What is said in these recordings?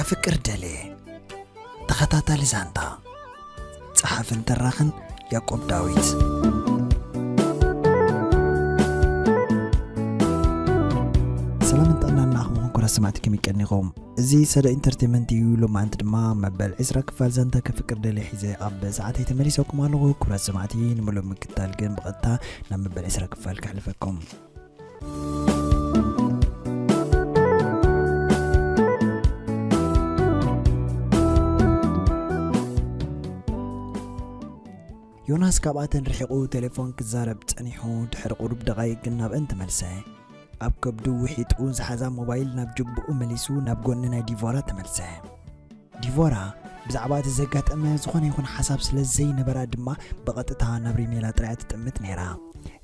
ፍቅር ደሌ። ተኸታታሊ ዛንታ። ጸሓፍን ተራኽን ያዕቆብ ዳዊት። ሰላምን ጥዕናን ንዓኹም ይኹን ክቡራት ሰማዕቲ፣ ከመይ ቀኒኹም? እዚ ሰደ ኢንተርቴንመንት እዩ። ሎማዓንቲ ድማ መበል ዕስራ ክፋል ዛንታ ከፍቅር ደሌ ሒዘ ኣብ ሰዓተይ ተመሊሰኩም ኣለኹ። ክቡራት ሰማዕቲ፣ ንምሉእ ምክታል ግን ብቐጥታ ናብ መበል ዕስራ ክፋል ከሕልፈኩም። ዮናስ ካብኣተን ርሒቑ ቴሌፎን ክዛረብ ጸኒሑ፣ ድሕሪ ቁሩብ ደቓይቅ ግን ናብአን ተመልሰ። ኣብ ከብዱ ውሒጡ ዝሓዛ ሞባይል ናብ ጅብኡ መሊሱ ናብ ጎኒ ናይ ዲቮራ ተመልሰ። ዲቮራ ብዛዕባ እቲ ዘጋጠመ ዝኾነ ይኹን ሓሳብ ስለ ዘይነበራ ድማ ብቐጥታ ናብ ሪሜላ ጥራይ ትጥምት ነይራ።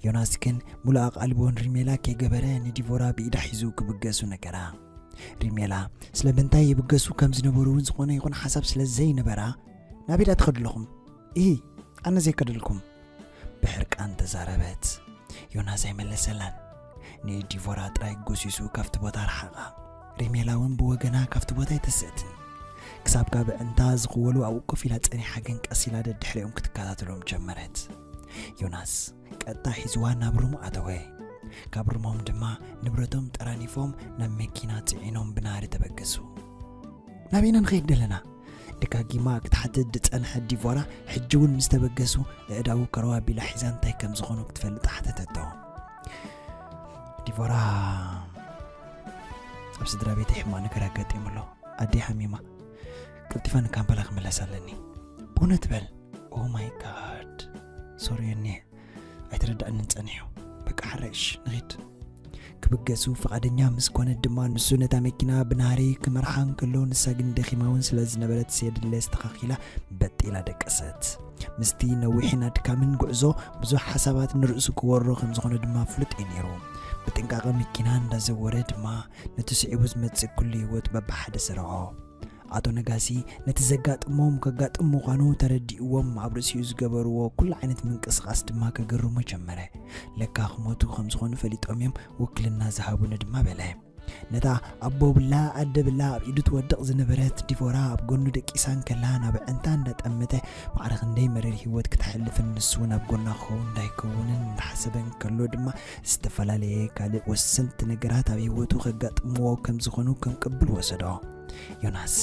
ዮናስ ግን ሙሉእ ኣቓልቦ ንሪሜላ ከይገበረ ንዲቮራ ብኢዳ ሒዙ ክብገሱ ነገራ። ሪሜላ ስለምንታይ ይብገሱ ከም ዝነበሩ እውን ዝኾነ ይኹን ሓሳብ ስለ ዘይነበራ፣ "ናበይ ዳ ትኸዱ ኣለኹም? ኢሂ፣ ኣነ ዘይከደልኩም?" ብሕርቃን ተዛረበት። ዮናስ ኣይመለሰላን። ንዲቮራ ጥራይ ጎሲሱ ካብቲ ቦታ ረሓቓ። ሪሜላ እውን ብወገና ካብቲ ቦታ ኣይተስእትን። ክሳብ ካብ ኣዕንታ ዝኽወሉ ኣብኡ ኮፍ ኢላ ጸኒሓ፣ ግን ቀስ ኢላ ደድሕሪኦም ክትከታተሎም ጀመረት። ዮናስ ቀጥታ ሒዝዋ ናብ ሩሙ ኣተወ። ካብ ሩሞም ድማ ንብረቶም ጠራኒፎም ናብ መኪና ጽዒኖም ብናህሪ ተበገሱ። "ናበይ ኢና ንኸይድ ደለና?" ደጋጊማ ክትሓትት ዝጸንሐት ዲቮራ፣ ሕጂ እውን ምስ ተበገሱ፣ ኣእዳዉ ከረው ኣቢላ ሒዛ እንታይ ከም ዝኾኑ ክትፈልጥ ሓተተቶ። ዲቮራ፣ "ኣብ ስድራ ቤተይ ሕማቕ ነገር ኣጋጢሙ ኣሎ። ኣደይ ሓሚማ። ቀልጢፈ ንካምፓላ ክምለስ ኣለኒ። ብእውነት በል?" "ኦ ማይ ጋድ። ሶሪ ዮኒ፣ ኣይተረዳእንን ጸኒሑ። በቃ ሓራይሽ፣ ንኺድ." ክብገሱ ፍቓደኛ ምስ ኮነ ድማ፣ ንሱ ነታ መኪና ብናህሪ ክመርሓ እንከሎ፣ ንሳ ግን ደኺማ እውን ስለ ዝነበረት፣ ሴድለ ኣስተኻኺላ በጥ ኢላ ደቀሰት። ምስቲ ነዊሕን ኣድካምን ጉዕዞ፣ ብዙሕ ሓሳባት ንርእሱ ክወሮ ከም ዝኾነ ድማ ፍሉጥ እዩ ነይሩ። ብጥንቃቐ መኪና እንዳዘወረ ድማ፣ ነቲ ስዒቡ ዝመጽእ ኩሉ ህይወት በብሓደ ሰርዖ። ኣቶ ነጋሲ ነቲ ዘጋጥሞም ከጋጥም ምዃኑ ተረዲእዎም፣ ኣብ ርእሲኡ ዝገበርዎ ኩሉ ዓይነት ምንቅስቓስ ድማ ከገርሞ ጀመረ። "ለካ ክሞቱ ከም ዝኾኑ ፈሊጦም እዮም ውክልና ዝሃቡኒ" ድማ በለ። ነታ ኣቦ ብላ ኣደ ብላ ኣብ ኢዱ ትወድቕ ዝነበረት ዲቮራ ኣብ ጎኑ ደቂሳ እንከላ፣ ናብ ኣዕንታ እንዳጠመተ፣ ማዕረ ክንደይ መሪር ህይወት ክተሕልፍን ንሱ እውን ኣብ ጎና ክኸውን እንዳይከውንን እንዳሓሰበ እንከሎ ድማ፣ ዝተፈላለየ ካልእ ወሰንቲ ነገራት ኣብ ህይወቱ ከጋጥምዎ ከም ዝኾኑ ከም ቅብል ወሰዶ። ዮናስ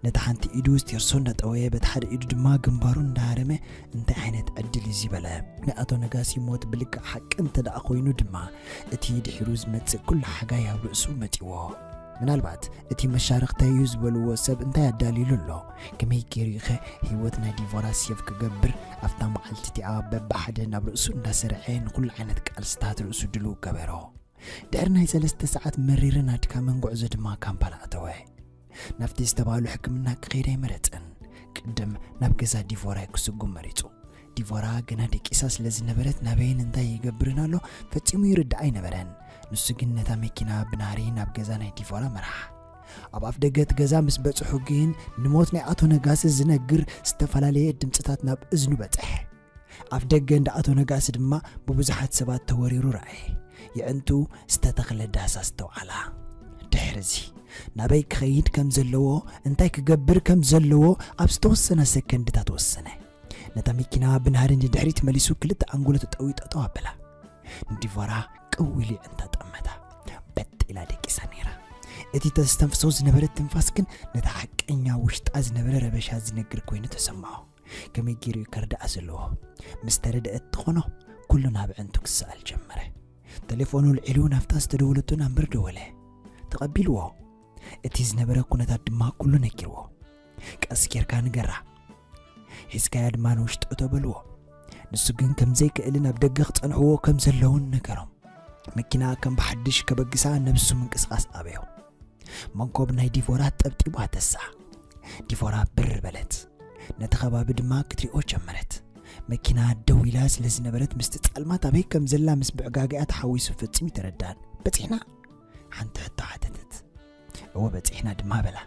ነታ ሓንቲ ኢዱ ስቴርሶ እንዳጠወየ፣ በቲ ሓደ ኢዱ ድማ ግንባሩ እንዳሃረመ፣ "እንታይ ዓይነት ዕድል እዩ?" በለ። ናይ ኣቶ ነጋሲ ሞት ብልክዕ ሓቂ እንተ ደኣ ኮይኑ ድማ፣ እቲ ድሒሩ ዝመጽእ ኩሉ ሓጋይ ኣብ ርእሱ መጺዎ። ምናልባት እቲ መሻርኽተይ እዩ ዝበልዎ ሰብ እንታይ ኣዳልዩሉ ኣሎ? ከመይ ገይሩ ኸ ህይወት ናይ ዲቮራ ሴቭ ክገብር? ኣብታ መዓልቲ እቲኣ በብሓደ ናብ ርእሱ እንዳሰርዐ፣ ንኹሉ ዓይነት ቃልስታት ርእሱ ድሉው ገበሮ። ድሕሪ ናይ ሰለስተ ሰዓት መሪርን ኣድካምን ጉዕዞ ድማ ካምፓላ ኣተወ። ናብቲ ዝተባህሉ ሕክምና ክኸይድ ኣይመረጸን። ቅድም ናብ ገዛ ዲቮራ ክስጉም መሪጹ። ዲቮራ ገና ደቂሳ ስለ ዝነበረት፣ ናበይን እንታይ ይገብርን ኣሎ ፈጺሙ ይርድኣ ኣይነበረን። ንሱ ግን ነታ መኪና ብናህሪ ናብ ገዛ ናይ ዲቮራ መርሓ። ኣብ ኣፍ ደገ እቲ ገዛ ምስ በጽሑ ግን፣ ንሞት ናይ ኣቶ ነጋሲ ዝነግር ዝተፈላለየ ድምጽታት ናብ እዝኑ በጽሐ። ኣፍ ደገ እንዳ ኣቶ ነጋሲ ድማ ብብዙሓት ሰባት ተወሪሩ ረኣየ። የዕንቱ ዝተተኽለ ዳስ ኣስተውዓላ። ድሕርዚ ናበይ ክኸይድ ከም ዘለዎ፣ እንታይ ክገብር ከም ዘለዎ ኣብ ዝተወሰነ ሰከንድታት ወሰነ። ነታ መኪና ብናህሪ ንድሕሪት መሊሱ ክልተ ኣንጎሎ ተጠውዩ ጠጠው ኣበላ። ንዲቮራ ቅው ኢሉ የዕንታ ጠመታ። በጥ ኢላ ደቂሳ ነይራ። እቲ ተስተንፍሶ ዝነበረ ትንፋስ ግን ነታ ሓቀኛ ውሽጣ ዝነበረ ረበሻ ዝነግር ኮይኑ ተሰምዖ። ከመይ ገይሩ እዩ ከርድኣ ዘለዎ? ምስ ተረድአ እትኾኖ ኩሉ ናብ ኣዕንቱ ክሰኣል ጀመረ። ተሌፎኑ ኣልዒሉ ናብታ ዝተደወለቶ ናምበር ደወለ። ተቐቢልዎ። እቲ ዝነበረ ኩነታት ድማ ኩሉ ነጊርዎ። "ቀስ ጌርካ ንገራ፣ ሒዝካያ ድማ ንውሽጢ እቶ" በልዎ። ንሱ ግን ከም ዘይክእልን ኣብ ደገ ክጸንሕዎ ከም ዘለውን ነገሮም። መኪና ከም ብሓድሽ ከበግሳ ነብሱ ምንቅስቓስ ኣበዮ። መንኮብ ናይ ዲቮራ ጠብጢቡ ኣተሳ። ዲቮራ ብር በለት። ነቲ ከባቢ ድማ ክትሪኦ ጀመረት። መኪና ደው ኢላ ስለ ዝነበረት፣ ምስቲ ጸልማት ኣበይ ከም ዘላ ምስ ብዕጋገኣ ተሓዊሱ ፈጺሙ ኣይተረድኣን። "በጺሕና?" ሓንቲ ሕቶ ሓተተት። "እወ፣ በጺሕና" ድማ በላ።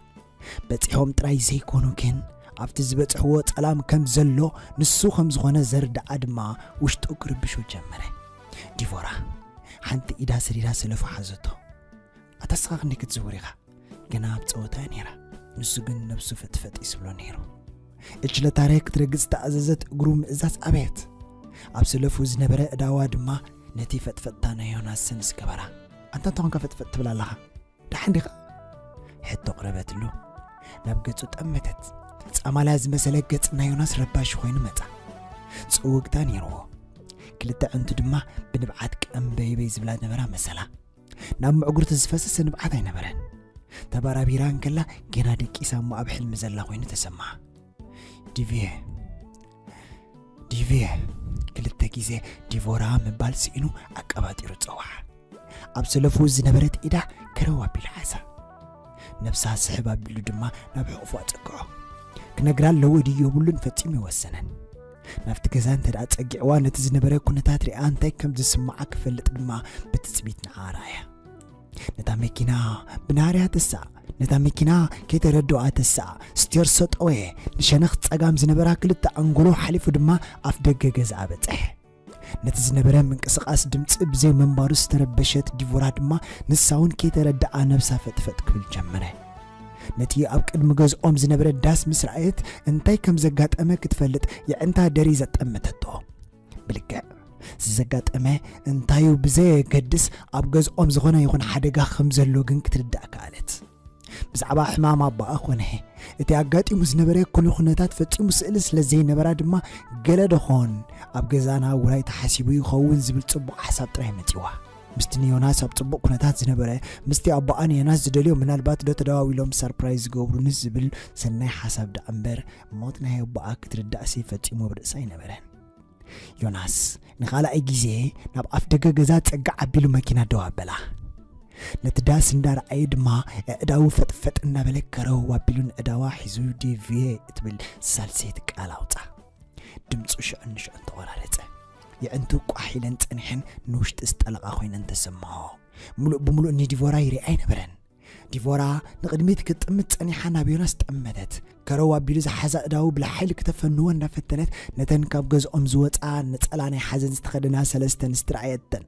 በጺሖም ጥራይ ዘይኮኑ ግን፣ ኣብቲ ዝበጽሕዎ ጸላም ከም ዘሎ፣ ንሱ ከም ዝኾነ ዘርድኣ ድማ ውሽጡ ክርብሾ ጀመረ። ዲቮራ ሓንቲ ኢዳ ሰዲዳ ሰለፉ ሓዘቶ። "ኣታ እስኻ ክንደይ ክትዝውር ኢኻ? ገና ኣብ ጸወታ እያ ነይራ። ንሱ ግን ነብሱ ፈጥፈጥ ይስብሎ ነይሩ። እችለ ታሪክ ክትረግጽ ዝተኣዘዘት እግሩ ምእዛዝ ኣበየት። ኣብ ሰለፉ ዝነበረ እዳዋ ድማ ነቲ ፈጥፈጥታ ናይ ዮናስ ሰንስ ገበራ። ኣንታ እንተኾንካ ፈጥፈጥ ትብል ኣለኻ? ደሓን ዲኻ? ሕቶ ቅረበትሉ። ናብ ገጹ ጠመተት። ጻማላ ዝመሰለ ገጽ ናይ ዮናስ ረባሺ ኮይኑ መጻ። ጽውግታ ነይርዎ። ክልተ ዕንቱ ድማ ብንብዓት ቀምበይበይ ዝብላ ነበራ መሰላ። ናብ ምዕጉርቲ ዝፈሰሰ ንብዓት ኣይነበረን። ተባራቢራ እንከላ ጌና ደቂሳ እሞ ኣብ ሕልሚ ዘላ ኮይኑ ተሰምዓ። ዲቪየ፣ ዲቪየ፣ ክልተ ግዜ ዲቮራ ምባል ስኢኑ ኣቀባጢሩ ጸውዓ። ኣብ ሰለፉ ዝነበረት ኢዳ ከረው ኣቢሉ ሓዛ። ነብሳ ስሕብ ኣቢሉ ድማ ናብ ሕቑፉ ኣጸግዖ። ክነግራ ኣለዎ ድዩ የብሉን ፈጺሙ ይወሰነን። ናብቲ ገዛ እንተ ደኣ ጸጊዕዋ ነቲ ዝነበረ ኩነታት ሪኣ እንታይ ከም ዝስምዓ ክፈልጥ ድማ ብትጽቢት ንዓ ረኣያ። ነታ መኪና ብናህርያ ተሳእ፣ ነታ መኪና ከይተረድኣ ተሳእ፣ ስቴር ሰጠወ። ንሸነኽ ጸጋም ዝነበራ ክልተ ኣንጎሎ ሓሊፉ ድማ ኣፍ ደገ ገዛ በጽሐ። ነቲ ዝነበረ ምንቅስቓስ ድምጺ ብዘይ ምንባሩ ዝተረበሸት ዲቮራ ድማ ንሳ እውን ከይተረድኣ ነብሳ ፈጥፈጥ ክብል ጀመረ። ነቲ ኣብ ቅድሚ ገዝኦም ዝነበረ ዳስ ምስ ረኣየት እንታይ ከም ዘጋጠመ ክትፈልጥ የዕንታ ደሪዛ ጠመተቶ። ብልክዕ እዚ ዘጋጠመ እንታዩ ብዘየገድስ ኣብ ገዝኦም ዝኾነ ይኹን ሓደጋ ከም ዘሎ ግን ክትርዳእ ከኣለት። ብዛዕባ ሕማም ኣቦኣ ኮነ እቲ ኣጋጢሙ ዝነበረ ኩሉ ኩነታት ፈጺሙ ስእሊ ስለ ዘይነበራ ድማ ገለ ደኾን ኣብ ገዛና ውራይ ተሓሲቡ ይኸውን ዝብል ጽቡቕ ሓሳብ ጥራይ መጺዋ። ምስቲ ንዮናስ ኣብ ጽቡቕ ኩነታት ዝነበረ ምስቲ ኣቦኣ ንዮናስ ዝደልዮ ምናልባት ዶ ተደዋዊሎም ሰርፕራይዝ ዝገብሩኒ ዝብል ሰናይ ሓሳብ ደኣ እምበር ሞት ናይ ኣቦኣ ክትርዳእሲ ፈጺሙ ኣብ ርእሳ ኣይነበረን። ዮናስ ንኻልኣይ ግዜ ናብ ኣፍ ደገ ገዛ ጸግዕ ኣቢሉ መኪና ደው ኣበላ። ነቲ ዳስ እንዳረኣየ ድማ ኣእዳዉ ፈጥፈጥ እናበለ ከረው ኣቢሉ ንእዳዋ ሒዙ ዲቪየ እትብል ሳልሰይቲ ቃል ኣውጻ። ድምፁ ሽዑን ንሽዑን ተቆራረጸ። የዕንቱ ቋሕ ኢለን ጸኒሐን ንውሽጢ ዝጠለቓ ኮይነን ተሰምዖ። ምሉእ ብምሉእ ንዲቮራ ይሪኣ ኣይነበረን። ዲቮራ ንቕድሚት ክትጥምት ጸኒሓ ናብ ዮናስ ጠመተት። ከረው ኣቢሉ ዝሓዛ እዳዉ ብሓይሊ ክተፈንዎ እንዳፈተነት ነተን ካብ ገዝኦም ዝወጻ ነጸላ ናይ ሓዘን ዝተኸደና ሰለስተን ስትርኣየተን።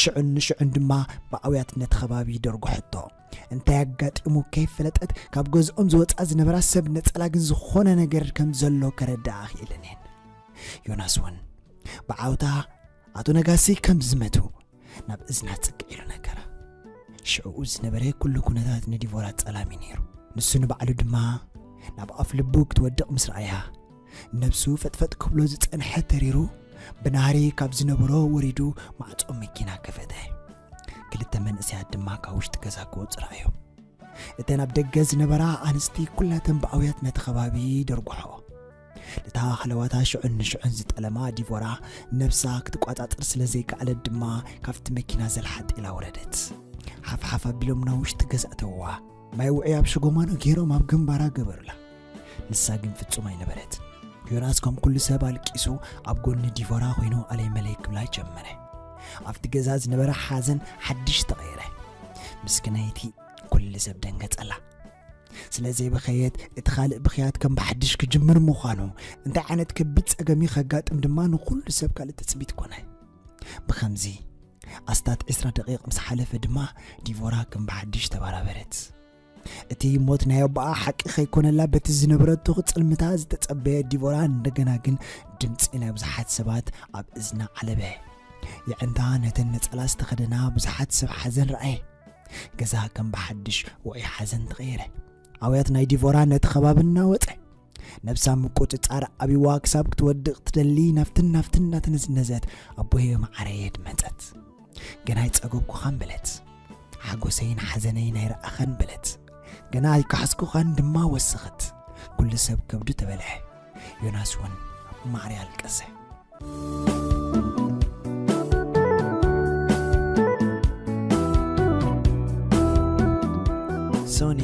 ሽዑን ንሽዑን ድማ ብኣውያት ነቲ ከባቢ ደርጉሐቶ። እንታይ ኣጋጢሙ ከይፈለጠት ካብ ገዝኦም ዝወጻ ዝነበራ ሰብ ነጸላ ግን ዝኾነ ነገር ከም ዘሎ ከረድኣ ክኢለኔን። ዮናስ እውን ብዓውታ ኣቶ ነጋሲ ከም ዝመቱ ናብ እዝና ጽቅ ኢሉ ነገራ። ሽዕኡ ዝነበረ ኩሉ ኩነታት ንዲቮራ ጸላሚ ነይሩ። ንሱ ንባዕሉ ድማ ናብ ኣፍ ልቡ ክትወድቕ ምስ ረኣያ፣ ነብሱ ፈጥፈጥ ክብሎ ዝጸንሐ ተሪሩ፣ ብናህሪ ካብ ዝነበሮ ወሪዱ ማዕጾ መኪና ከፈተ። ክልተ መንእሰያት ድማ ካብ ውሽጢ ገዛ ክወጹ ረኣዮም። እተን ኣብ ደገ ዝነበራ ኣንስቲ ኩላተን ብኣውያት ነቲ ከባቢ ደርጉሖ። ነታ ሃለዋታ ሽዑን ንሽዑን ዝጠለማ ዲቮራ ነብሳ ክትቋጻጸር ስለ ዘይከኣለት ድማ ካብቲ መኪና ዘልሓጥ ኢላ ወረደት። ሓፍሓፍ ኣቢሎም ናብ ውሽጢ ገዛ እተውዋ። ማይ ውዑይ ኣብ ሸጎማኖ ገይሮም ኣብ ግንባራ ገበሩላ። ንሳ ግን ፍጹም ኣይነበረትን። ዮናስ ከም ኩሉ ሰብ ኣልቂሱ ኣብ ጎኒ ዲቮራ ኮይኑ ኣለይ መለይ ክብላ ጀመረ። ኣብቲ ገዛ ዝነበረ ሓዘን ሓድሽ ተቐየረ። ምስክነይቲ ኩሉ ሰብ ደንገጸላ። ስለ ዘይበኸየት እቲ ካልእ ብኽያት ከም ብሓድሽ ክጅምር ምዃኑ፣ እንታይ ዓይነት ከቢድ ጸገም እዩ ከጋጥም ድማ ንኹሉ ሰብ ካልእ ትጽቢት ኮነ። ብኸምዚ ኣስታት ዕስራ ደቂቕ ምስ ሓለፈ ድማ ዲቮራ ከም ብሓድሽ ተባራበረት። እቲ ሞት ናይ ኣቦኣ ሓቂ ከይኮነላ በቲ ዝነበረቶ ክጽልምታ ዝተጸበየ ዲቮራ እንደገና ግን ድምጺ ናይ ብዙሓት ሰባት ኣብ እዝና ዓለበ። የዕንታ ነተን ነጸላ ዝተኸደና ብዙሓት ሰብ ሓዘን ረኣየ። ገዛ ከም ብሓድሽ ውዑይ ሓዘን ተቐየረ። ኣውያት ናይ ዲቮራ ነቲ ከባቢ እናወጸ። ነብሳ ምቁጽጻር ኣቢዋ ክሳብ ክትወድቕ ትደሊ ናፍትን ናፍትን እናተነዝነዘት ኣቦየ መዓረየ ድመጸት። ገና ኣይጸገብኩኻን በለት። ሓጎሰይን ሓዘነይን ኣይረኣኸን በለት። ገና ኣይከሓስኩኻን ድማ ወሰኸት። ኩሉ ሰብ ከብዱ ተበልዐ። ዮናስ እውን ማዕረ ኣልቀሰ። ሶኒ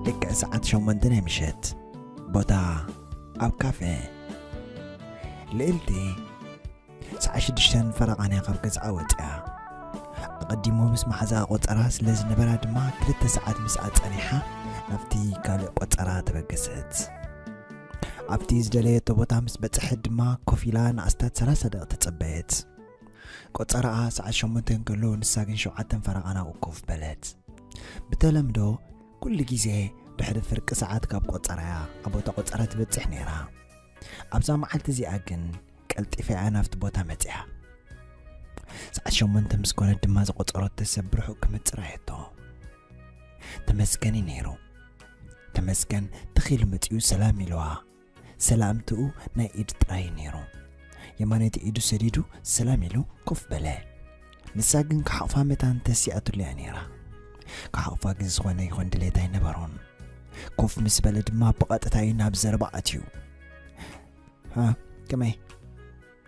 ልክዕ ሰዓት ሸሞንተ ናይ ምሸት፣ ቦታ ኣብ ካፌ። ልእልቲ ሰዓት ሽዱሽተን ፈረቓን እያ ካብ ገዝኣ ወፂኣ። ኣቐዲሙ ምስ መሓዛኣ ቆፀራ ስለ ዝነበራ ድማ ክልተ ሰዓት ምስኣ ፀኒሓ ናብቲ ካልእ ቆፀራ ተበገሰት። ኣብቲ ዝደለየቶ ቦታ ምስ በፅሐት ድማ ኮፍ ኢላ ንኣስታት ሰላሳ ደቂቕ ተፀበየት። ቆፀራኣ ሰዓት ሸሞንተ እንከሎ ንሳ ግን ሸውዓተን ፈረቓን ኣብኡ ኮፍ በለት። ብተለምዶ ኩሉ ግዜ ድሕሪ ፍርቂ ሰዓት ካብ ቆጸራያ ኣብ ቦታ ቆጸራ ትበጽሕ ነይራ። ኣብዛ መዓልቲ እዚኣ ግን ቀልጢፋ እያ ናብቲ ቦታ መጺኣ። ሰዓት ሸሞንተ ምስ ኮነት ድማ ዝቆጸረቶ ሰብ ብርሑቕ ክመጽእ ረኣየቶ። ተመስገን እዩ ነይሩ። ተመስገን ትኽ ኢሉ መጺኡ ሰላም ኢልዋ። ሰላምትኡ ናይ ኢድ ጥራይ ነይሩ። የማነይቲ ኢዱ ሰዲዱ ሰላም ኢሉ ኮፍ በለ። ንሳ ግን ክሓቑፋ መታን ተሲኣትሉ እያ ነይራ። ክሓቑፋ ግን ዝኾነ ይኹን ድሌት ኣይነበሮን። ኮፍ ምስ በለ ድማ ብቐጥታ እዩ ናብ ዘረባ ኣትዩ። ሃ፣ ከመይ?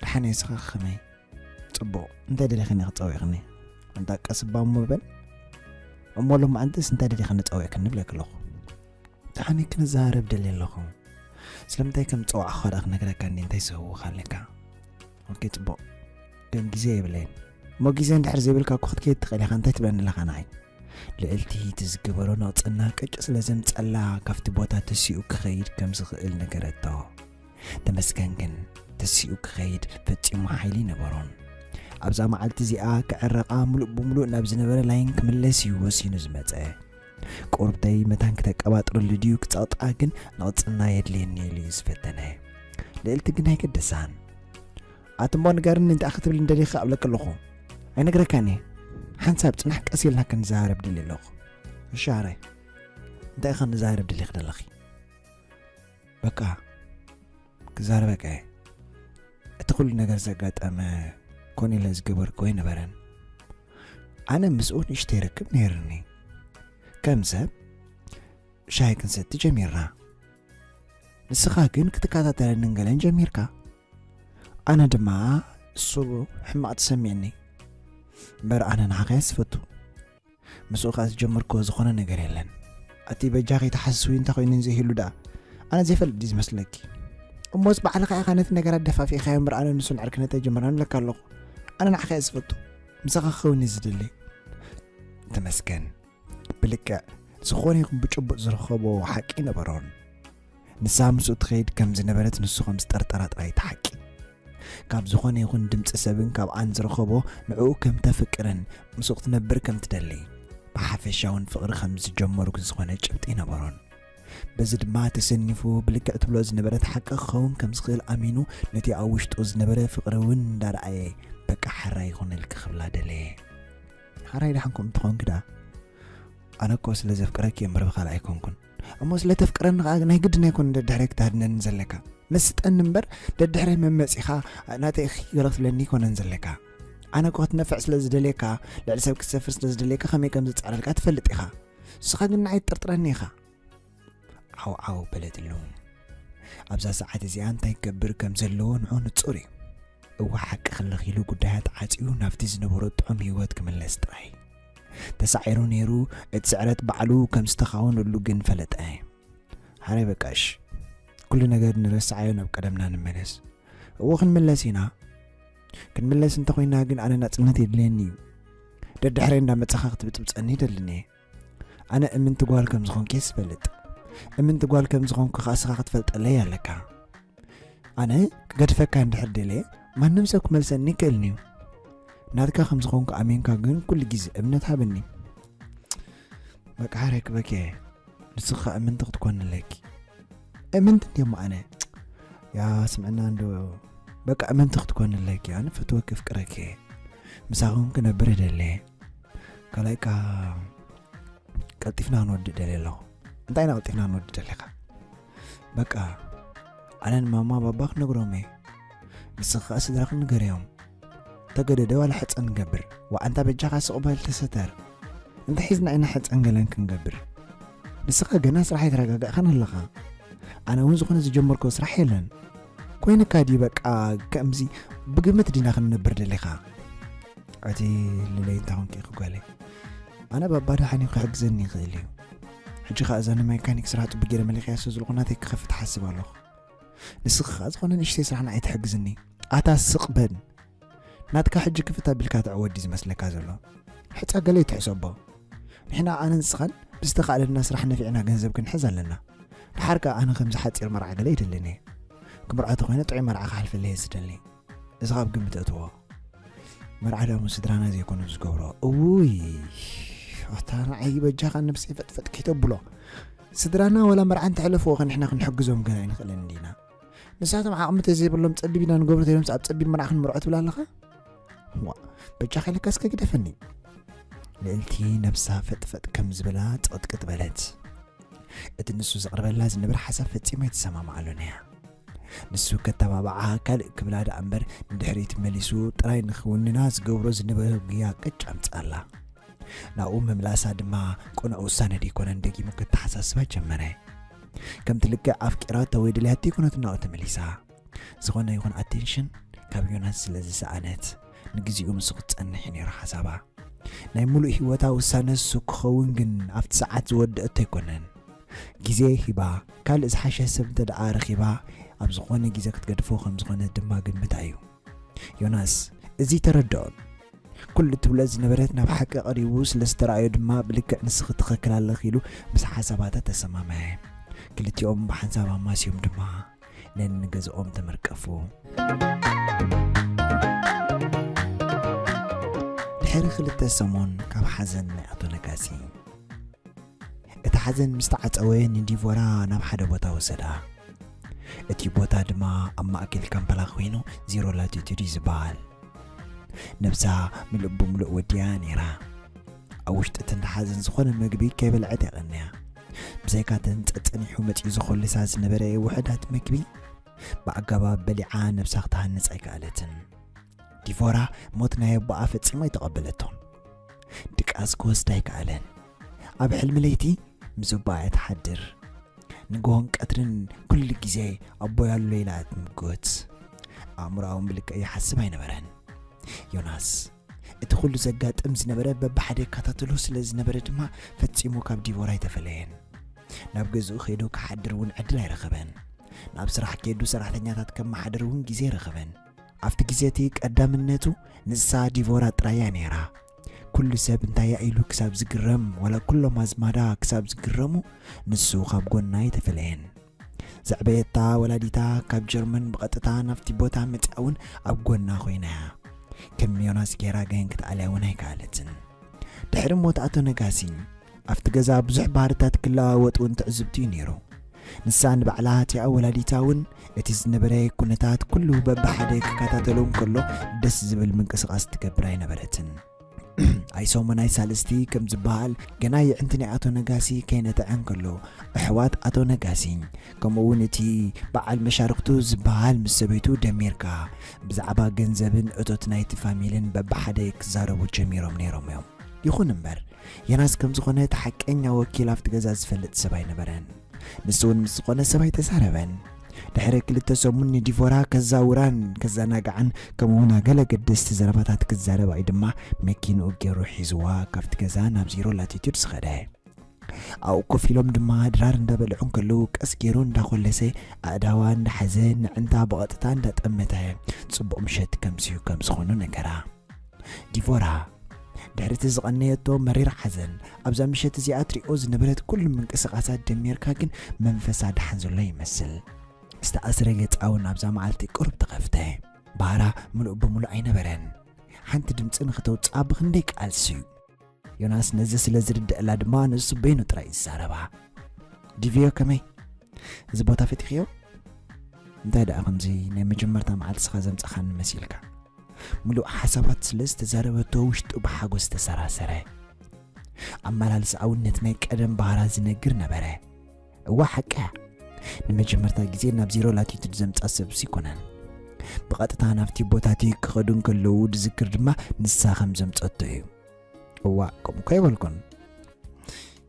ደሓን እየ፣ ንስኻ ከመይ? ጽቡቕ። እንታይ ደሊኽኒ ክጸውዕኽኒ? ኣንታ ቀስ እባ እሞ በል። እሞ ሎማዓንትስ እንታይ ደሊኽኒ ጸዊዕክኒ እብለኪ ኣለኹ። ደሓን እየ፣ ክንዘራረብ ደልየ ኣለኹ። ስለምንታይ ከም ዝጸዋዕኹኻ ደኣ ክነግረካ እንድየ፣ እንታይ ዝህውኻ ኣለካ? ኦኬ፣ ጽቡቕ። ግን ግዜ የብለይን። እሞ ግዜ እንድሕር ዘይብልካ እኮ ክትከይድ ትኽእል ኢኻ፣ እንታይ ትብለኒ ኣለኻ ንዓይ? ልዕልቲ እቲ ዝገበሮ ነቕጽና ቅጭ ስለ ዘምጸላ ካብቲ ቦታ ተሲኡ ክኸይድ ከም ዝኽእል ነገረቶ። ተመስገን ግን ተሲኡ ክኸይድ ፈጺሙ ሓይሊ ነበሮን። ኣብዛ መዓልቲ እዚኣ ክዕረቓ ምሉእ ብምሉእ ናብ ዝነበረ ላይን ክምለስ እዩ ወሲኑ ዝመጸ። ቁርብተይ መታን ክተቀባጥረሉ ድዩ ክጸቕጣ ግን ነቕጽና የድልየኒ ኢሉ እዩ ዝፈተነ። ልዕልቲ ግን ኣይገደሳን። ኣቲ እሞ ንገርኒ እንታይ ክትብል እንደሊኻ እብለኪ ኣለኹ። ኣይነግረካን እየ። ሓንሳብ ጽናሕ ቀስ ኢልና ክንዘራረብ ደልየ ኣለኹ። እሺ፣ ኣራይ። እንታይ ክንዛረብ ደሊኺ ደለኺ? በቃ፣ ክዛረበካ እየ። እቲ ኩሉ ነገር ዘጋጠመ ኮነ ኢለ ዝገበርክዎ ኣይነበረን። ኣነ ምስኡ ንእሽተይ ርክብ ነይርኒ። ከም ሰብ ሻሂ ክንሰቲ ጀሚርና። ንስኻ ግን ክትከታተለንን ገለን ጀሚርካ። ኣነ ድማ እሱ ሕማቕ ተሰሚዕኒ። እምበር ኣነ ንዓኻ እየ ዝፈቱ። ምስኡ ከኣ ዝጀመርክዎ ዝኾነ ነገር የለን። ኣቲ በጃኺ ተሓስዊ እንተ ኾይኑ ዘይህሉ ደኣ ኣነ ዘይፈልጥ ድዩ ዝመስለኪ? እሞስ ባዕልኻ ኢኻ ነቲ ነገራት ደፋፊእኻዮ እምበር ኣነ ንሱ ንዕርክነት ኣይጀመርናን እብለካ ኣለኹ። ኣነ ንዓኻ እየ ዝፈቱ። ምሳኻ ክኸውን እየ ዝደሊ። ተመስገን። ብልክዕ ዝኾነ ይኹን ብጭቡጥ ዝረኸቦ ሓቂ ነበሮን። ንሳ ምስኡ ትኸይድ ከም ዝነበረት ንሱ ከም ዝጠርጠራ ጥራይ እቲ ሓቂ። ካብ ዝኾነ ይኹን ድምፂ ሰብን ካብ ኣን ዝረኸቦ ንዕኡ ከም ተፍቅርን ምስኡ ክትነብር ከም ትደሊ ብሓፈሻውን ፍቕሪ ከም ዝጀመሩ ዝኾነ ጭብጢ ነበሮን። በዚ ድማ ተሰኒፉ ብልክዕ ትብሎ ዝነበረት ሓቂ ክኸውን ከም ዝኽእል ኣሚኑ ነቲ ኣብ ውሽጡ ዝነበረ ፍቕሪ እውን እንዳረኣየ በቃ ሓራይ ይኹነልኪ ክብላ ደለየ። ሓራይ ደሓን ከምኡ እንተኾንኪ ደኣ ኣነ እኮ ስለ ዘፍቅረኪ እየ እምበር ብኻልእ ኣይኮንኩን። እሞ ስለ ተፍቅረኒ ኸዓ ናይ ግድን ኣይኮነን ደድሕረይ ክትሃድነኒ ዘለካ። መስጠኒ እምበር ደድሕረይ መመጺኻ ናተይ ኢኺ ገለ ክትብለኒ ኣይኮነን ዘለካ። ኣነ እኮ ክትነፍዕ ስለ ዝደልየካ፣ ልዕሊ ሰብ ክትሰፍር ስለ ዝደልየካ ከመይ ከም ዝጽዕረልካ ትፈልጥ ኢኻ። ንስኻ ግን ንዓይ ትጥርጥረኒ ኢኻ። ዓው ዓው በለትሉ። ኣብዛ ሰዓት እዚኣ እንታይ ክገብር ከም ዘለዎ ንዑ ንጹር እዩ። እወ ሓቂ ክልኽ ኢሉ ጉዳያት ዓጽዩ ናብቲ ዝነበሮ ጥዑም ህይወት ክምለስ ጥራይ። ተሳዒሩ ነይሩ፣ እቲ ስዕረት ባዕሉ ከም ዝተኻወነሉ ግን ፈለጠ። ሓራይ በቃ እሺ፣ ኩሉ ነገር ንረስዓዮ ናብ ቀደምና ንመለስ። እወ ክንምለስ ኢና። ክንምለስ እንተኾይና ግን ኣነ ናጽነት የድልየኒ እዩ። ደድሕረይ እንዳመጻኻ ክትብጥብጸኒ ይደልን እየ። ኣነ እምንቲ ጓል ከም ዝኾንኪ ዝፈልጥ። እምንቲ ጓል ከም ዝኾንኩ ከኣ ስኻ ክትፈልጠለይ ኣለካ። ኣነ ክገድፈካ እንድሕር ደልየ ማንም ሰብ ክመልሰኒ ይክእልኒ እዩ። ናትካ ከም ዝኾንኩ ኣሜንካ ግን ኩሉ ግዜ እምነት ሃበኒ። በቃ ሓራይ ክበኪ እየ። ንስኻ እምንቲ ክትኮን ኣለኪ። እምንቲ እንድየ እሞ ኣነ። ያ ስምዕና እንዶ በቃ እምንቲ ክትኮን ኣለኪ። ኣነ ፈትወኪ ኣፍቅረኪ እየ። ምሳኹም ክነብር እደሊ እየ። ካልኣይ ከኣ ቀልጢፍና ክንወድእ ደልየ ኣለኹ። እንታይ ኢና ቀልጢፍና ክንወድእ ደሊኻ? በቃ ኣነ ንማማ ባባ ክነግሮም እየ። ንስኺ ከኣ ስድራኺ ንገርዮም። ተገደደ ዋላ ሕጸ ንገብር። ዋእ ኣንታ በጃኻ ስቕ በል ተሰተር። እንታይ ሒዝና ኢና ሕጸን ገለን ክንገብር? ንስኻ ገና ስራሕ ኣይተረጋጋእካን ኣለኻ። ኣነ እውን ዝኾነ ዝጀመርክዎ ስራሕ የለን። ኮይንካ ድዩ በቃ ከምዚ ብግምት ዲና ክንነብር ደሊኻ? ኣቲ ልለይ እንታይ ኮንኪ ኢኺ ጓለይ? ኣነ ባባ ደሓን እዩ ክሕግዘኒ ይኽእል እዩ። ሕጂ ኸኣ እዛ ንማይካኒክ ስራሕ ጽቡቅ ገይረ መሊኸያ ስለ ዘለኹ ናተይ ክኸፍት እሓስብ ኣለኹ። ንስኺ ኸኣ ዝኾነ ንእሽተይ ስራሕ ንዓይ ትሕግዝኒ። ኣታ ስቕ በል። ናትካ ሕጂ ክፍት ኣቢልካ ትዕወት ድዩ ዝመስለካ ዘሎ? ሕጻ ገለ ይትሕሰቦ። ንሕና ኣነን ንስኻን ብዝተኻእለና ስራሕ ነፊዕና ገንዘብ ክንሕዝ ኣለና። ደሓር ከኣ ኣነ ከምዚ ሓጺር መርዓ ገለ ኣይደልን እየ። ክምርዖ ተኾይነ ጥዑይ መርዓ ክሓልፈለይ እየ ዝደሊ። እዚ ካብ ግምት እትዎ። መርዓ ደኣ ምስ ስድራና ዘይኮኑ ዝገብሮ። እውይ፣ ኣታ ንዓይ በጃኻ ነብሰይ ፈጥፈጥ ከይተብሎ። ስድራና ወላ መርዓ እንተሕለፍዎ ከ ንሕና ክንሕግዞም ገና ኣይንኽእልን እንዲና? ንሳቶም ዓቕሚ ተዘይብሎም ጸቢብ ኢና ንገብሮ ተይሎምስ ኣብ ጸቢብ መርዓ ክንምርዖ ትብል ኣለኻ? ዋ፣ በጃኻ ኢለካ እስከ ግደፈኒ። ልእልቲ ነብሳ ፈጥፈጥ ከም ዝበላ ጽቕጥቅጥ በለት። እቲ ንሱ ዘቕርበላ ዝነበረ ሓሳብ ፈጺማ ኣይትሰማማዓሉን እያ። ንሱ ከተባብዓ ካልእ ክብላ ደኣ እምበር ንድሕሪት መሊሱ ጥራይ ንኽውንና ዝገብሮ ዝነበረ ጉያ ቅጭ ኣምጽኣላ። ናብኡ ምምላሳ ድማ ቅኑዕ ውሳነ ደይኮነን ደጊሙ ከተሓሳስባ ጀመረ። ከምቲ ልክዕ ኣፍቂራቶ ወይ ደልያቶ ኣይኮነትን ናብኡ ተመሊሳ። ዝኾነ ይኹን ኣቴንሽን ካብ ዮናስ ስለ ዝሰኣነት ንግዚኡ ምስኡ ክትጸንሕ እዩ ነይሩ ሓሳባ። ናይ ሙሉእ ህይወታ ውሳነ እሱ ክኸውን ግን ኣብቲ ሰዓት ዝወደአቶ ኣይኮነን። ግዜ ሂባ ካልእ ዝሓሸ ሰብ እንተ ደኣ ረኺባ ኣብ ዝኾነ ግዜ ክትገድፎ ከም ዝኾነ ድማ ግምታ እዩ። ዮናስ እዚ ተረድኦን ኩሉ ትብሎ ዝነበረት ናብ ሓቂ ቀሪቡ ስለ ዝተረኣዮ ድማ ብልክዕ ንስኺ ትኽክል ኣለኺ ኢሉ ምስ ሓሳባታ ተሰማምዐ። ክልቲኦም ብሓንሳብ ኣማስዮም ድማ ነንገዝኦም ተመርቀፉ። ድሕሪ ክልተ ሰሙን ካብ ሓዘን ናይ ኣቶ ነጋሲ። እቲ ሓዘን ምስ ተዓጸወ ንዲቮራ ናብ ሓደ ቦታ ወሰዳ። እቲ ቦታ ድማ ኣብ ማእከል ካምፓላ ኮይኑ ዜሮ ላቲቱድ እዩ ዝበሃል። ነብሳ ምሉእ ብምሉእ ወዲያ ነይራ። ኣብ ውሽጢ እቲ እንዳ ሓዘን ዝኾነ መግቢ ከይበልዐት የቐንያ። ብዘይካ ተን ጸጸኒሑ መጺኡ ዝኾልሳ ዝነበረ ውሑዳት መግቢ ብኣገባብ በሊዓ ነብሳ ክትሃንጽ ኣይከኣለትን። ዲቮራ ሞት ናይ ኣቦኣ ፈጺማ ኣይተቐበለቶን። ድቃስ ክወስዳ ኣይከኣለን። ኣብ ሕልሚ ለይቲ ምስ ኣቦኣ እያ ትሓድር። ንግሆን ቀትርን ኩሉ ግዜ ኣቦይ ኣሎ ኢላ እያ ትምጎት። ኣእምሮኣ እውን ብልክዕ ይሓስብ ኣይነበረን። ዮናስ እቲ ኩሉ ዘጋጥም ዝነበረ በብሓደ ይከታተሎ ስለ ዝነበረ ድማ ፈጺሙ ካብ ዲቮራ ኣይተፈለየን። ናብ ገዝኡ ከይዱ ክሓድር እውን ዕድል ኣይረኸበን። ናብ ስራሕ ከይዱ ሰራሕተኛታት ከመሓድር እውን ግዜ ኣይረኸበን። ኣብቲ ግዜ እቲ ቀዳምነቱ ንሳ ዲቮራ ጥራይ እያ ነይራ። ኩሉ ሰብ እንታይ እያ ኢሉ ክሳብ ዝግረም ዋላ ኩሎም ኣዝማዳ ክሳብ ዝግረሙ ንሱ ካብ ጎና ኣይተፈለየን። ዘዕበየታ ወላዲታ ካብ ጀርመን ብቐጥታ ናብቲ ቦታ መጺኣ እውን ኣብ ጎና ኮይና እያ። ከም ዮናስ ጌራ ግን ክትኣልያ እውን ኣይከኣለትን። ድሕሪ ሞት ኣቶ ነጋሲ ኣብቲ ገዛ ብዙሕ ባህርታት ክለዋወጥ እውን ትዕዝብቲ እዩ ነይሩ። ንሳ ንባዕላ እቲኣ ወላዲታ እውን እቲ ዝነበረ ኩነታት ኩሉ በብሓደ ክከታተሎ እንከሎ ደስ ዝብል ምንቅስቓስ ትገብር ኣይነበረትን። ኣይሰሙን ኣይሳልስቲ ከም ዝበሃል ገና የዕንቲ ናይ ኣቶ ነጋሲ ከይነትዐ እንከሎ ኣሕዋት ኣቶ ነጋሲ ከምኡ እውን እቲ በዓል መሻርክቱ ዝበሃል ምስ ሰበይቱ ደሚርካ ብዛዕባ ገንዘብን እቶት ናይቲ ፋሚልን በብሓደ ክዛረቡ ጀሚሮም ነይሮም እዮም። ይኹን እምበር ዮናስ ከም ዝኾነ እቲ ሓቀኛ ወኪል ኣብቲ ገዛ ዝፈልጥ ሰብ ኣይነበረን። ንሱ እውን ምስ ዝኾነ ሰብ ኣይተዛረበን። ድሕሪ ክልተ ሰሙን ንዲቮራ ከዛውራን ከዘናግዓን ከምኡ እውን ገለ ገደስቲ ዘረባታት ክዛረባ እዩ ድማ መኪንኡ ገይሩ ሒዝዋ ካብቲ ገዛ ናብ ዜሮ ላቲቱድ ዝኸደ። ኣብኡ ኮፍ ኢሎም ድማ ድራር እንዳበልዑ እንከለዉ ቀስ ገይሩ እንዳኾለሰ ኣእዳዋ እንዳሓዘ ንዕንታ ብቐጥታ እንዳጠመተ ጽቡቕ ምሸት ከምስዩ ከም ዝኾኑ ነገራ። ዲቮራ ድሕሪ እቲ ዝቐነየቶ መሪር ሓዘን ኣብዛ ምሸት እዚኣ ትሪኦ ዝነበረት ኩሉ ምንቅስቓሳት ደሚርካ ግን መንፈሳ ደሓን ዘሎ ይመስል። ዝተኣስረ ገጻ እውን ኣብዛ መዓልቲ ቁሩብ ተኸፍተ። ባህራ ምሉእ ብምሉእ ኣይነበረን። ሓንቲ ድምፂ ንኽተውፅኣ ብኽንደይ ቃልሲ እዩ። ዮናስ ነዚ ስለ ዝርድአላ ድማ ንሱ በይኑ ጥራይ እዩ ዝዛረባ። ዲቪዮ ከመይ? እዚ ቦታ ፈቲኽዮ? እንታይ ደኣ ከምዚ ናይ መጀመርታ መዓልቲ ስኻ ዘምጻኻኒ መሲልካ? ምሉእ ሓሳባት ስለ ዝተዛረበቶ ውሽጡ ብሓጎስ ተሰራሰረ። ኣመላልስኣ እውን ነቲ ናይ ቀደም ባህራ ዝነግር ነበረ። እዋ ሓቂ እያ። ንመጀመርታ ግዜ ናብ ዜሮ ላቲቱድ ዘምጻ ሰብስ ይኮነን። ብቐጥታ ናብቲ ቦታ እቲ ክኸዱ እንከለዉ ዝዝክር ድማ ንሳ ከም ዘምጸቶ እዩ። እዋ ከምኡ እኮ ኣይበልኩን።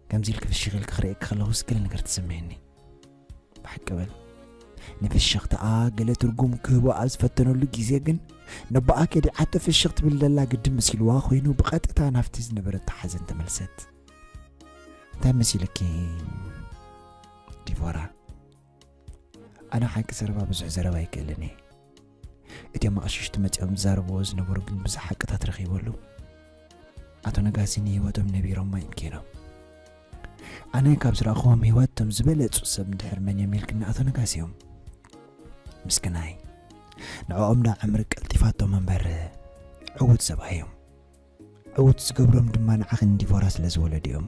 ከምዚ ኢልኪ ፍሽኽ ኢልኪ ክርእየኪ ከለኹስ ገለ ነገር ትስምዕኒ። ብሓቂ በል። ንፍሽኽታኣ ገለ ትርጉም ክህቦ ኣብ ዝፈተነሉ ግዜ ግን ነቦኣ ከዲዓቶ ፍሽኽ ትብል ዘላ ግድን መሲልዋ ኮይኑ ብቐጥታ ናብቲ ዝነበረቶ ሓዘን ተመልሰት። እንታይ መሲልኪ ዲቮራ? ኣነ ሓቂ ዘረባ ብዙሕ ዘረባ ኣይክእልን እየ። እቲኦም ኣቕሽሽቲ መጺኦም ዝዛረብዎ ዝነበሩ ግን ብዙሕ ሓቅታት ረኺበሉ። ኣቶ ነጋሲ ንህይወቶም ነቢሮማ እዮም ከይዶም። ኣነ ካብ ዝረኣኽዎም ህይወቶም ዝበለጹ ሰብ እንድሕር መን እዮም ኢልክኒ ኣቶ ነጋሲ እዮም። ምስክናይ ንዕኦም ዳ ዕምሪ ቀልጢፋቶም እምበር ዕዉት ሰብኣይ እዮም። ዕዉት ዝገብሮም ድማ ንዓኽን ዲቮራ ስለ ዝወለዱ እዮም።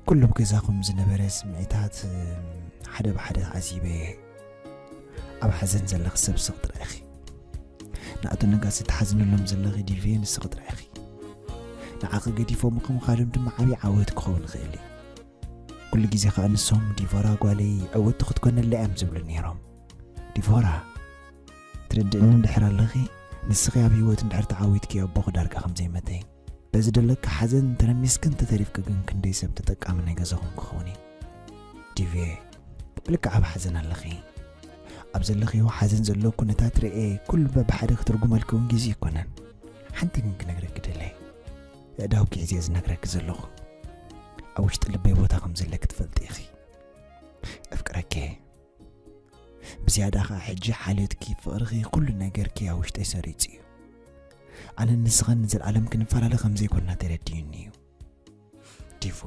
ኩሉ ኣብ ገዛኹም ዝነበረ ስምዒታት ሓደ ብሓደ ዓዚበ እየ። ኣብ ሓዘን ዘለኺ ሰብ ስቕ ጥራይ ኢኺ። ንኣቶ ነጋሲ ትሓዝንሎም ዘለኺ ዲቪየ ንስኺ ጥራይ ኢኺ። ንዓኺ ገዲፎምኺ ምኻዶም ድማ ዓብዪ ዓወት ክኸውን ይኽእል እዩ። ኩሉ ግዜ ከኣ ንሶም ዲቮራ ጓለይ ዕውትቲ ክትኮነላ እዮም ዝብሉ ነይሮም። ዲቮራ፣ ትርድእኒ እንድሕር ኣለኺ፣ ንስኺ ኣብ ህይወት እንድሕር ተዓዊትኪ ኣቦኺ ዳርጋ ከም ዘይመተይ። በዚ ደለካ ሓዘን ተረሚስኪ እንተተሪፍኪ ግን ክንደይ ሰብ ተጠቃሚ ናይ ገዛኹም ክኸውን እዩ። ዲቪየ፣ ብልክዕ ኣብ ሓዘን ኣለኺ። ኣብ ዘለኽዮ ሓዘን ዘሎ ኩነታት ርኤ ኩሉ በብሓደ ክትርጉመልኪ እውን ግዜ ኣይኮነን። ሓንቲ ግን ክነግረኪ ደለየ። ኣእዳውኪ ሒዘ ዝነግረኪ ዘለኹ፣ ኣብ ውሽጢ ልበይ ቦታ ከም ዘለኪ ትፈልጢ ኢኺ። ኣፍቅረኪ እየ። ብዝያዳ ኸኣ ሕጂ ሓልዮትኪ፣ ፍቕርኺ፣ ኩሉ ነገርኪ ኣብ ውሽጠይ ሰሪጹ እዩ። ኣነን ንስኸን ንዘለኣለም ክንፈላለ ከም ዘይኮንና ተረዲኡኒ እዩ። ዲቮ፣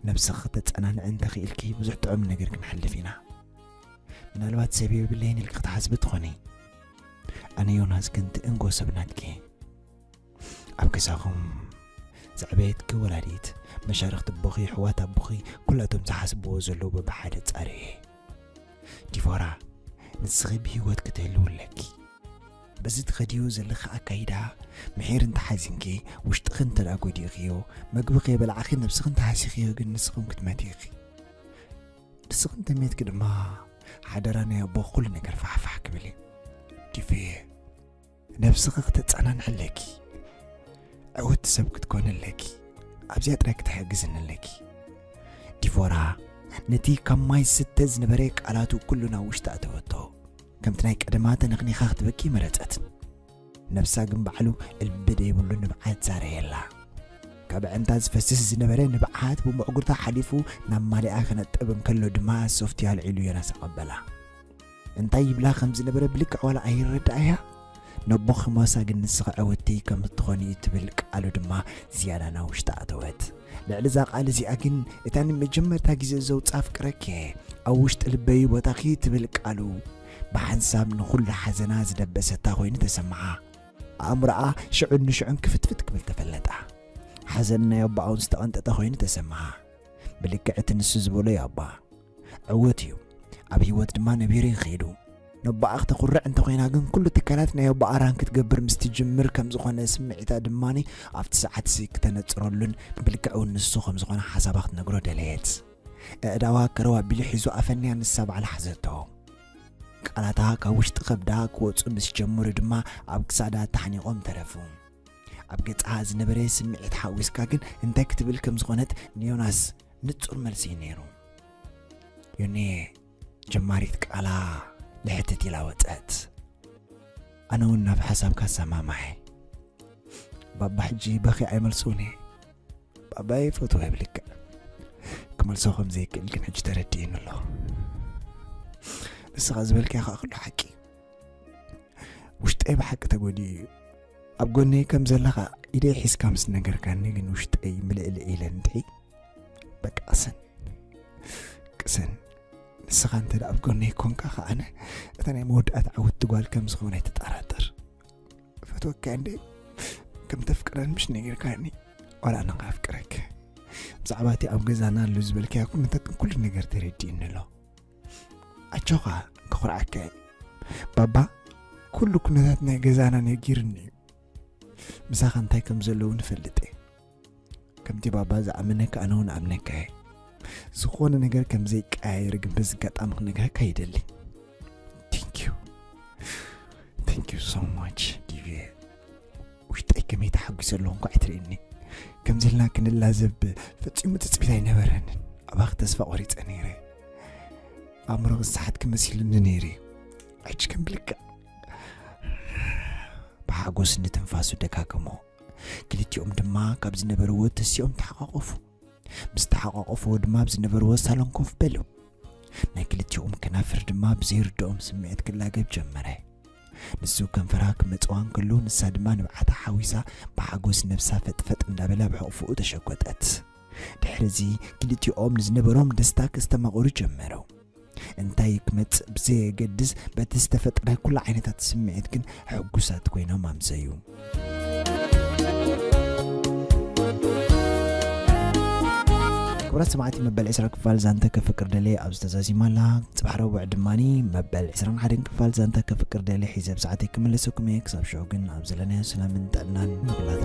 ነብስኺ ከተጸናንዒ እንተኽኢልኪ ብዙሕ ጥዑም ነገር ክንሓልፍ ኢና። ምናልባት ሰብ የብለይን ኢልኪ ክትሓስቢ ትኾኒ። ኣነ ዮናስ ግን እቲ እንጎ ሰብ ናትኪ። ኣብ ገዛኹም ዘዕበየትኪ ወላዲት፣ መሻርኽቲ ኣቦኺ፣ ኣሕዋት ኣቦኺ፣ ኩላቶም ዝሓስብዎ ዘለዉ በብሓደ ጻረየ። ዲቮራ፣ ንስኺ ብህይወት ክትህልዊ ኣለኪ። በዚ ትኸድዮ ዘለኺ ኣካይዳ ምሒር እንተሓዚንኪ፣ ውሽጥኺ እንተ ደኣ ጎዲእኽዮ፣ መግቢ ከይበላዕኺ ነብስኺ እንተሃሲኽዮ ግን ንስኺ እውን ክትመቲ ኢኺ። ንስኺ እንተሜትኪ ድማ ሓደራ ናይ ኣቦኺ ኩሉ ነገር ፋሕፋሕ ክብል እዩ። ዲቪየ፣ ነብስኺ ክተጸናንዒ ኣለኪ። ዕውቲ ሰብ ክትኮኒ ኣለኪ። ኣብዚኣ ጥራይ ክትሕግዝኒ ኣለኪ። ዲቮራ ነቲ ካብ ማይ ዝስተ ዝነበረ ቃላቱ ኩሉ ናብ ውሽጢ ኣተወቶ። ከምቲ ናይ ቀደማ ተነኽኒኻ ክትበኪ መረጸት። ነብሳ ግን ባዕሉ እልቢ ደይብሉ ንብዓት ዛረየላ። ካብ ኣዕንታ ዝፈስስ ዝነበረ ንብዓት ብመዕጉርታ ሓሊፉ ናብ ማሊኣ ክነጥብ እንከሎ ድማ ሶፍቲ ኣልዒሉ ዮናስ ኣቐበላ። እንታይ ይብላ ከም ዝነበረ ብልክዕ ዋላ ኣይረዳእያ። ነቦ ክሞሳ ግን ንስኺ ዕውቲ ከም እትኾኒ ትብል ቃሉ ድማ ዝያዳ ናብ ውሽጢ ኣተወት። ልዕሊ እዛ ቃል እዚኣ ግን እታ ንመጀመርታ ግዜ ዘውጽኣ ኣፍቅረኪ እየ፣ ኣብ ውሽጢ ልበይ ቦታኺ ትብል ቃሉ ብሓንሳብ ንኹሉ ሓዘና ዝደበሰታ ኮይኑ ተሰምዓ። ኣእምሮኣ ሽዑን ንሽዑን ክፍትፍት ክብል ተፈለጣ። ሓዘን ናይ ኣቦኣውን ዝተቐንጠጠ ኮይኑ ተሰምዓ። ብልክዕ እቲ ንሱ ዝበሎ እዩ ኣቦኣ። ዕውት እዩ። ኣብ ህይወት ድማ ነቢሩ ይኸይዱ። ነቦኣ ክተኹርዕ እንተኾይና ግን ኩሉ ትካላት ናይ ኣቦኣ ራን ክትገብር ምስ ትጅምር ከም ዝኾነ ስምዒታ ድማ ኣብቲ ሰዓት እዚ ክተነጽረሉን ብልክዕ እውን ንሱ ከም ዝኾነ ሓሳባ ክትነግሮ ደለየት። ኣእዳዋ ከረው ኣቢሉ ሒዙ ኣፈንያ ንሳ ባዕላ ሓዘቶ። ቃላታ ካብ ውሽጢ ከብዳ ክወጹ ምስ ጀመሩ ድማ ኣብ ክሳዳ ተሓኒቖም ተረፉ። ኣብ ገጻ ዝነበረ ስምዒት ሓዊስካ ግን እንታይ ክትብል ከም ዝኾነት ንዮናስ ንጹር መልሲ እዩ ነይሩ። ዮኒ ጀማሪት ቃላ ልሕትት ኢላ ወጸት። ኣነ እውን ናብ ሓሳብካ ሰማማዐ። ባባ ሕጂ በኺ ኣይመልስውን እየ። ባባይ ፈትወ ይብልካ። ክመልሶ ከም ዘይክእል ግን ሕጂ ተረዲእኒ ኣሎ። ንስኻ ዝበልካዮ ከዓ ኩሉ ሓቂ። ውሽጠይ ብሓቂ ተጎዲኡ እዩ። ኣብ ጎነይ ከም ዘለኻ ኢደይ ሒዝካ ምስ ነገርካኒ ግን ውሽጠይ ምልእልእ ኢለ እንድዒ። በቃ ቅሰን። ቅሰን። ንስኻ እንተ ደኣ ኣብ ጎነይ ኮንካ ከኣ ኣነ እታ ናይ መወዳእታ ዓወት ትጓል ከም ዝኸውን ኣይትጠራጠር። ፈትወካ እንደ ከም ተፍቅረን ምሽ ነጊርካኒ። ዋላ ኣነ ከኣ ኣፍቅረክ። ብዛዕባ እቲ ኣብ ገዛና ኣሎ ዝበልካዮ ኩነታት ግን ኩሉ ነገር ተረዲእኒ ኣሎ። ኣጆኻ ክኹርዓካ እየ። ባባ ኩሉ ኩነታት ናይ ገዛና ነጊርኒ እዩ። ምሳኻ እንታይ ከም ዘለዉ ንፈልጥ እየ። ከምቲ ባባ ዝኣመነካ ኣነ እውን ኣምነካ እየ። ዝኾነ ነገር ከም ዘይቀያየር ግን በዚ ኣጋጣሚ ክነግረካ ይደሊ። Thank you. Thank you so much ዲቪየ። ውሽጠይ ከመይ ተሓጒሰ ኣለኹ እንኳ ኣይትርእየኒ። ከምዚ ኢልና ክንላዘብ ፈጺሙ ትጽቢት ኣይነበረንን። ኣባኺ ተስፋ ቆሪጸ ነይረ። ኣእምሮኺ ዝሰሓትኪ መሲሉኒ ነይሩ እዩ። ሕጂ ከም ብልክዕ። ብሓጎስ ንትንፋሱ ደጋገሞ። ክልቲኦም ድማ ካብ ዝነበርዎ ተሲኦም ተሓቋቆፉ። ምስ ተሓቋቆፍዎ ድማ ኣብ ዝነበርዎ ሳሎን ኮፍ በሉ። ናይ ክልቲኦም ከናፍር ድማ ብዘይርድኦም ስምዒት ክላገብ ጀመረ። ንሱ ከንፈራ ክመጽዋ እንከሎ ንሳ ድማ ንብዓታ ሓዊሳ ብሓጎስ ነብሳ ፈጥፈጥ እንዳበላ ብሕቕፍኡ ተሸጎጠት። ድሕሪ እዚ ክልቲኦም ንዝነበሮም ደስታ ከስተማቕሩ ጀመሩ። እንታይ ክመጽእ ብዘየገድስ በቲ ዝተፈጥረ ኩሉ ዓይነታት ስምዒት ግን ሕጉሳት ኮይኖም ኣምሰዩ። ክቡራት ሰማዕቲ፣ መበል ዕስራ ክፋል ዛንታ ከፍቅር ደልየ ኣብዚ ተዛዚማ ኣላ። ጽባሕ ረቡዕ ድማኒ መበል ዕስራን ሓደን ክፋል ዛንታ ከፍቅር ደልየ ሒዘ ኣብ ሰዓተይ ክምለሰኩም እየ። ክሳብ ሽዑ ግን ኣብ ዘለናዮ ሰላምን ጥዕናን ንኹላትና።